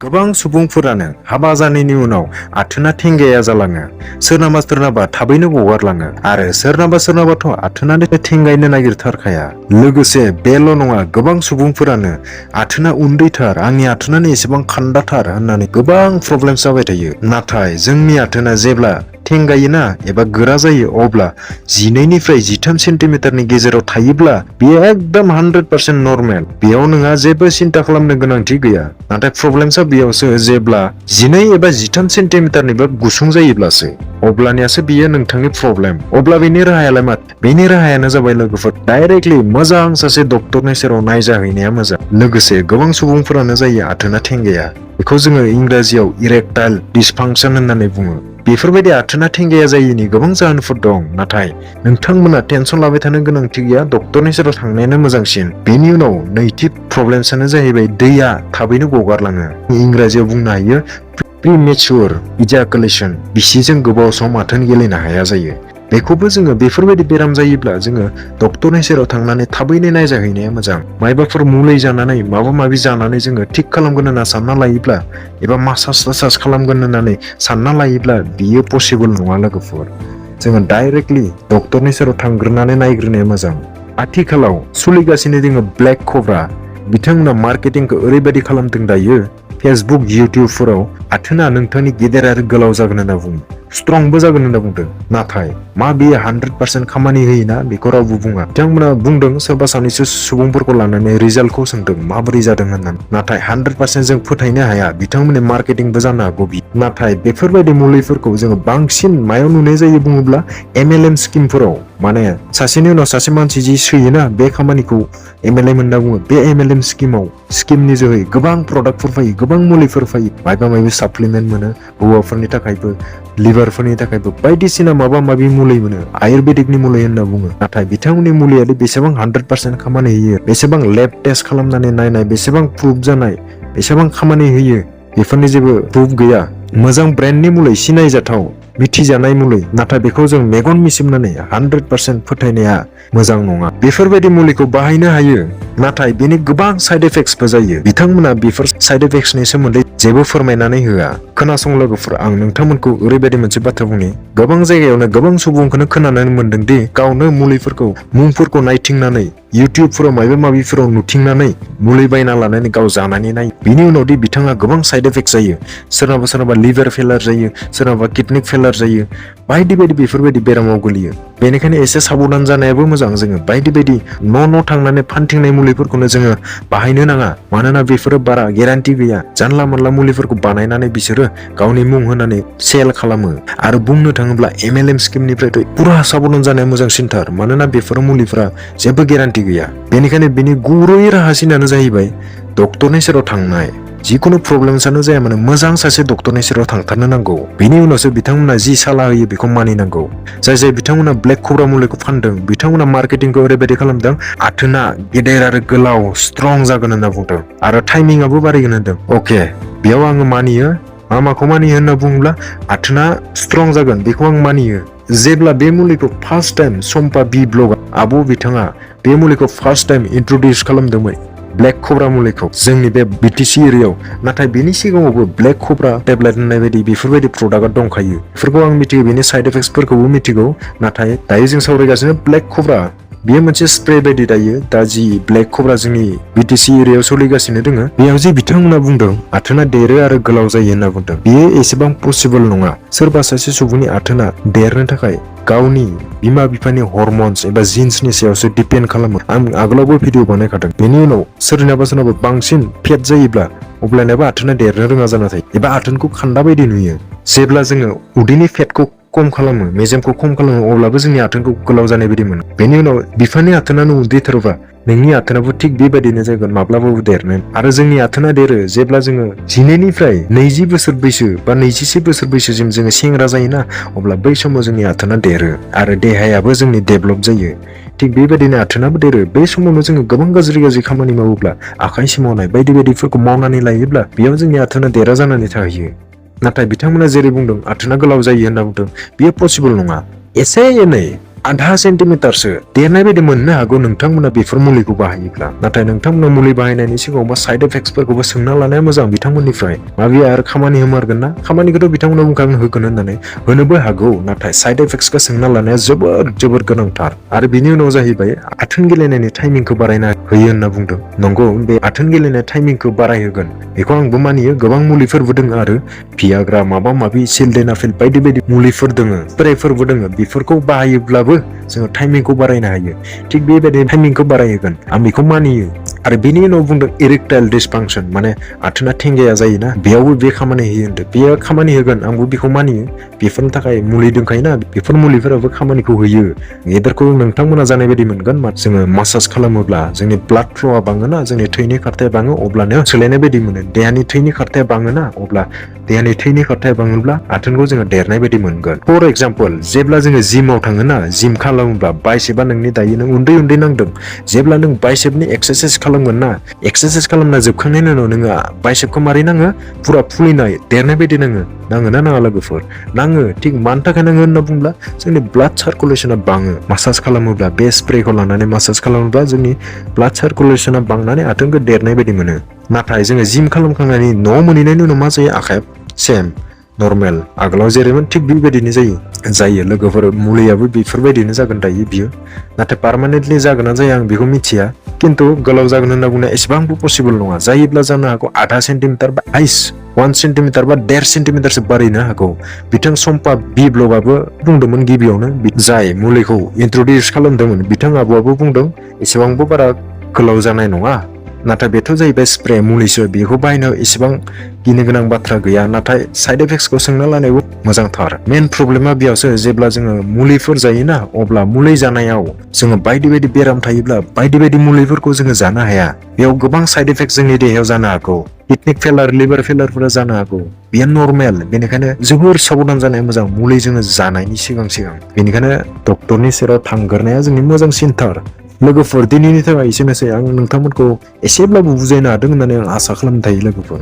गोबां सुबुंफोरानो हाबा जानायनि उनाव आथोना थेंगाया जालाङो। सोरनाबा थाबैनो गगारलाङो आरो सोरनाबाथ' आथोनानो थेंगायनो नागिरथारखाया। लोगोसे बेल' नङा, गोबां सुबुंफोरानो आथोना उन्दैथार, आंनि आथोनानो एसेबां खान्दाथार होननानै गोबां प्रब्लेम जाबाय थायो। नाथाय जोंनि आथोना जेब्ला थेंगायोना एबा गोरा जायो अब्ला 12निफ्राय 13 सेन्टिमिटारनि गेजेराव थायोब्ला बेयो एकदम 100% नर्मेल। बेयाव नोंहा जेबो सिन्था खालामनो गोनांथि गैया। नाथाय प्रब्लेमसा बेयावसो जेब्ला 12 एबा 13 सेन्टिमिटारनिबो गुसुं जायोब्लासो अब्लानियासो बियो नोंथांनि प्रब्लेम। अब्ला बेनि राहायालाय मा? बेनि राहायानो जाबाय लोगोफोर, डाइरेक्टलि मोजां सासे डक्टरनि सेराव नायजाहैनाया मोजां। लोगोसे गोबां सुबुंफोरानो जायो आथोना थेंगाया, बेखौ जोङो इंराजियाव इरेक्टाइल डिसफांक्शन होननानै बुङो। बेफोरबायदि आथोना थेंगाया जायैनि गोबां जाहोनफोर दं, नाथाय नोंथांमोना टेनसन लाबाय थानो गोनांथि गैया, डक्टरनि सेराव थांनायानो मोजांसिन। बेनि उनाव नैथि प्रब्लेमसानो जाहैबाय दैया थाबैनो गगारलाङो। इंराजियाव बुंनो हायो प्रिमेच्युर इजाकुलेशन, बिसिजों गोबाव सम आथोन गेलेनो हाया जायो। बेखौबो जोङो बेफोरबायदि बेराम जायोब्ला जोङो डक्टरनि सेराव थांनानै थाबैनो नायजाहैनाया मोजां। मायबाफोर मुलि जानानै माबा माबि जानानै जोङो थिग खालामगोन होनना सानना लायोब्ला एबा मासाज खालामगोन होननानै सानना लायोब्ला बियो पसिबोल नङा लोगोफोर। जोङो डाइरेक्टलि डक्टरनि सेराव थांग्रोनानै नायग्रोनाया मोजां। आथिखालाव सोलिगासिनो दोङो ब्लेक कब्रा, बिथांमोना मार्केटिंखौ ओरैबायदि खालामदों दायो फेसबुक इउटिउबफोराव आथोना नोंथांनि गेदेर आरो गोलाव जागोन होनना बुङो, स्ट्रंबो जागोन होनना बुंदों। नाथाय मा बेयो 100% खामानि होयोना बेखौ रावबो बुङा। बिथांमोना बुंदों, सोरबा सानैसो सुबुंफोरखौ लानानै रिजाल्टखौ सोंदों माबोरै जादों होननानै। नाथाय 100% जों फोथायनो हाया, बिथांमोननि मार्केटिंबो जानो हागौ। नाथाय बेफोरबायदि मुलिफोरखौ जोङो बांसिन मायाव नुनाय जायो बुङोब्ला MLM स्किमफोराव, माने सासेनि उनाव सासे मानसि जि सोयोना बे खामानिखौ MLM होनना बुङो। बे MLM स्किमनि जोहै गोबां प्रडाक्टफोर फैयो, गोबां मुलिफोर फैयो, माबा माबि साप्लिमेन्ट मोनो, हौवाफोरनि थाखायबो, लिभारफोरनि थाखायबो बायदिसिना माबा माबि मुलि मोनो, आयुर्वेदिकनि मुलि होनना बुङो। नाथाय बिथांमोननि मुलियादि बेसेबां 100% खामानि होयो, बेसेबां लेब टेस्ट खालामनानै नायनाय, बेसेबां प्रुफ जानाय, बेसेबां खामानि होयो, बेफोरनि जेबो प्रुफ गैया। मोजां ब्रेन्डनि मुलि, सिनायजाथाव मिथिजानाय मुलि, नाथाय बेखौ जों मेगन मिसिमनानै 100% फोथायनाया मोजां नङा। बेफोरबायदि मुलिखौ बाहायनो हायो, नाथाय बेनि गोबां साइड इफेक्ट्सबो जायो। बिथांमोना बेफोर साइड इफेक्ट्सनि सोमोन्दै जेबो फोरमायनानै होआ। खोनासं लोगोफोर, आं नोंथांमोनखौ ओरैबायदि मोनसे बाथ्रा बुंनि, गोबां जायगायावनो गोबां सुबुंखौनो खोनानो मोन्दों दि गावनो मुलिफोरखौ मुंफोरखौ नायथिंनानै इउटिउबफोराव माबा माबिफोराव नुथिंनानै मुलि बायना लानानै गाव जानानै नायो। बिनि उनावदि बिथाङा गोबां साइड इफेक्ट जायो, सोरनाबा लिभार फेलार जायो, सोरनाबा किडनि फेलार जायो, बायदि बेफोरबायदि बेरामाव गोलैयो। बेनिखायनो एसे साबधान जानायाबो मोजां। जोङो बायदि न' थांनानै फानथिंनाय मुलिफोरखौनो जोङो बाहायनो नाङा, मानोना बेफोरो बारा गेरान्टि गैया। जानला मोनला मुलिफोरखौ बानायनानै बिसोरो गावनि मुं होनानै सेल खालामो। आरो बुंनो थाङोब्ला MLM स्किमनिफ्रायथ' पुरा साबधान जानाया मोजांसिनथार, मानोना बेफोर मुलिफोरा जेबो गेरान्टि गैया। बेनिखायनो बेनि गुबै राहासिनानो जाहैबाय डक्टरनि सेराव थांनाय। जिखुनु प्रब्लेमसानो जाया मानो मोजां सासे डक्टरनि सेराव थांथारनो नांगौ। बेनि उनावसो बिथांमोना जि सालाह होयो बेखौ मानिनांगौ। जाय बिथांमोना ब्लेक कब्रा मुलिखौ फानदों, बिथांमोना मार्केटिंखौ ओरैबायदि खालामदों, आथोना गेदेर आरो गोलाव स्ट्रं जागोन होनना बुंदों आरो टाइमिंआबो बारायगोन होनदों। अके, बेयाव आङो मानियो। माखौ मानियो होनना बुङोब्ला आथोना स्ट्रं जागोन, बेखौ आं मानियो। जेब्ला बे मुलिखौ फार्स्ट टाइम सम्पा बि ब्लग आब' बिथाङा बे मुलिखौ फार्स्ट टाइम इन्ट्रडिउस खालामदोंमोन, ब्लेक कब्रा मुलिखौ जोंनि बे BTC एरियायाव। नाथाय बेनि सिगाङावबो ब्लेक कब्रा टेब्लेट होननाय बायदि बेफोरबायदि प्रडाक्टआ दंखायो। बेफोरखौ आं मिथिगौ, बेनि साइड इफेक्ट्सफोरखौबो मिथिगौ। नाथाय दायो जों सावरायगासिनो ब्लेक कब्रा, बेयो मोनसे स्प्रे बायदि दायो। दा जि ब्लेक कब्रा जोंनि BTC एरियायाव सोलिगासिनो दोङो, बेयाव जि बिथांमोना बुंदों आथोना देरो आरो गोलाव जायो होनना बुंदों, बेयो एसेबां पसिबोल नङा। सोरबा सासे सुबुंनि आथोना देरनो थाखाय गावनि बिमा बिफानि हरमन्स एबा जिन्सनि सायावसो डिपेन्ड खालामो। आं आगोलावबो भिडिअ बानायखादों। बेनि उनाव सोरनाबा बांसिन फेट जायोब्ला अब्लानियाबो आथोना देरनो रोङा जाना थायो एबा आथोनखौ खान्दा बायदि नुयो। जेब्ला जोङो उदैनि फेटखौ खम खालामो, मेजेमखौ खम खालामो, अब्लाबो जोंनि आथोनखौ गोलाव जानाय बायदि मोनो। बेनि उनाव बिफानि आथोनानो उदैथारोबा नोंनि आथोनाबो थिग बेबायदिनो जागोन, माब्लाबाबो देरनो। आरो जोंनि आथोना देरो जेब्ला जोङो 12निफ्राय 20 बोसोर बैसो बा 21 बोसोर बैसोसिम जोङो सेंग्रा जायोना, अब्ला बै समाव जोंनि आथोना देरो आरो देहायाबो जोंनि डेभलप जायो। थिग बेबायदिनो आथोनाबो देरो। बे समावनो जोङो गोबां गाज्रि खामानि मावोब्ला, आखाइ सोमावनाय बायदिफोरखौ मावनानै लायोब्ला बेयाव जोंनि आथोना देरा जानानै थाहैयो। नाथाय बिथांमोना जेरै बुंदों आथोना गोलाव जायो होनना बुंदों, बेयो पसिबोल नङा। एसे एनै आधा सेन्टिमिटारसो देरनाय बायदि मोननो हागौ नोंथांमोना बेफोर मुलिखौ बाहायोब्ला। नाथाय नोंथांमोना मुलि बाहायनायनि सिगाङाव साइड इफेक्ट्सफोरखौबो सोंना लानाया मोजां बिथांमोननिफ्राय। माबेया आरो खामानि होमारगोन ना? खामानिखौथ' बिथांमोना बुंखागोन होगोन होननानै, होनोबो हागौ, नाथाय साइड इफेक्ट्सखौ सोंना लानाया जोबोर गोनांथार। आरो बिनि उनाव जाहैबाय आथोन गेलेनायनि टाइमिंखौ बारायना होयो होनना बुंदों। नंगौ, बे आथोन गेलेनाय टाइमिंखौ बारायहोगोन बेखौ आंबो मानियो। गोबां मुलिफोरबो दङ आरो भियाग्रा माबा माबि सिलडेनाफिल बायदि बायदि मुलिफोर दङ, स्प्रेफोरबो दङ। बेफोरखौ बाहायोब्लाबो जोङो टाइमिंखौ बारायनो हायो। थिग बेबायदि टाइमिंखौ बारायहोगोन आं बेखौ मानियो। आरो बेनि उनाव बुंदों इरेक्टाइल डिसफांसन, माने आथोना थेंगाया जायोना, बेयावबो बे खामानि होयो होनदों। बेयो खामानि होगोन आंबो बेखौ मानियो। बेफोरनि थाखाय मुलि दंखायोना, बेफोर मुलिफोराबो खामानिखौ होयो। बेफोरखौ नोंथांमोना जानाय बायदि मोनगोन। जोङो मासाज खालामोब्ला जोंनि ब्लाड फ्ल'आ बाङोना, जोंनि थैनि खारथाया बाङो, अब्लानो सोलायनाय बायदि मोनो। देहानि थैनि खारथाया बाङोना, अब्ला देहानि थैनि खारथाया बाङोब्ला आथोनखौ जोङो देरनाय बायदि मोनगोन। फर एग्जाम्पल, जेब्ला जोङो जिमाव थाङोना, जिम खालामोब्ला बाइसेपा नोंनि दायो नों उन्दै नांदों, जेब्ला नों बाइसेपनि एक्सारसाइज खालामगोन ना, एक्सारसाइज खालामना जोबखांनायनि उनाव नोङो बाइसेपखौ मारै नाङो? फुरा फुलिनाय देरनाय बायदि नाङोना नाङा लोगोफोर? नाङो। थिग मानि थाखाय नाङो होनना बुंब्ला जोंनि ब्लाड सार्कुलेसना बाङो। मासाज खालामोब्ला, बे स्प्रेखौ लानानै मासाज खालामोब्ला जोंनि ब्लाड सार्कुलेसना बांनानै आथोनखौ देरनाय बायदि मोनो। नाथाय जोङो जिम खालामखांनानै न'आव मोनहैनायनि उनाव मा जायो? आखाया सेम नर्मेल, आगोलाव जेरैमोन थिग बेबायदिनो जायो लोगोफोर। मुलियाबो बेफोरबायदिनो जागोन दायो बियो। नाथाय पार्मानेन्टलि जागोन ना जाया आं बेखौ मिथिया, खिन्थु गोलाव जागोन होनना बुंनाया एसेबांबो पसिबोल नङा। जायोब्ला जानो हागौ आधा सेन्टिमिटार बा हाइस 1 सेन्टिमिटार बा 1.5 सेन्टिमिटारसो बारायनो हागौ। बिथां सम्पा बिप्लबाबो बुंदोंमोन गिबियावनो, जाय मुलिखौ इन्ट्रडिउस खालामदोंमोन, बिथां आबौआबो बुंदों एसेबांबो बारा गोलाव जानाय नङा। नाथाय बेथ' जाहैबाय स्प्रे मुलिसो, बेखौ बाहायनायाव एसेबां गिनो गोनां बाथ्रा गैया। नाथाय साइड इफेक्ट्सखौ सोंना लानायबो मोजांथार। मेन प्रब्लेमा बेयावसो, जेब्ला जोङो मुलिफोर जायोना, अब्ला मुलि जानायाव जोङो बायदि बायदि बेराम थायोब्ला बायदि बायदि मुलिफोरखौ जोङो जानो हाया। बेयाव गोबां साइड इफेक्ट जोंनि देहायाव जानो हागौ। किडनि फेलार, लिभार फेलारफोरा जानो हागौ। बेयो नर्मेल। बेनिखायनो जोबोर साबधान जानाया मोजां मुलि जोङो जानायनि सिगां। बेनिखायनो डक्टरनि सेराव थांग्रोनाया जोंनि मोजांसिनथार। लोगोफोर, दिनैनि थाखाय एसेनोसै। आं नोंथांमोनखौ एसेब्लाबो बुजायनो हादों होननानै आं आसा खालामनो थायो लोगोफोर।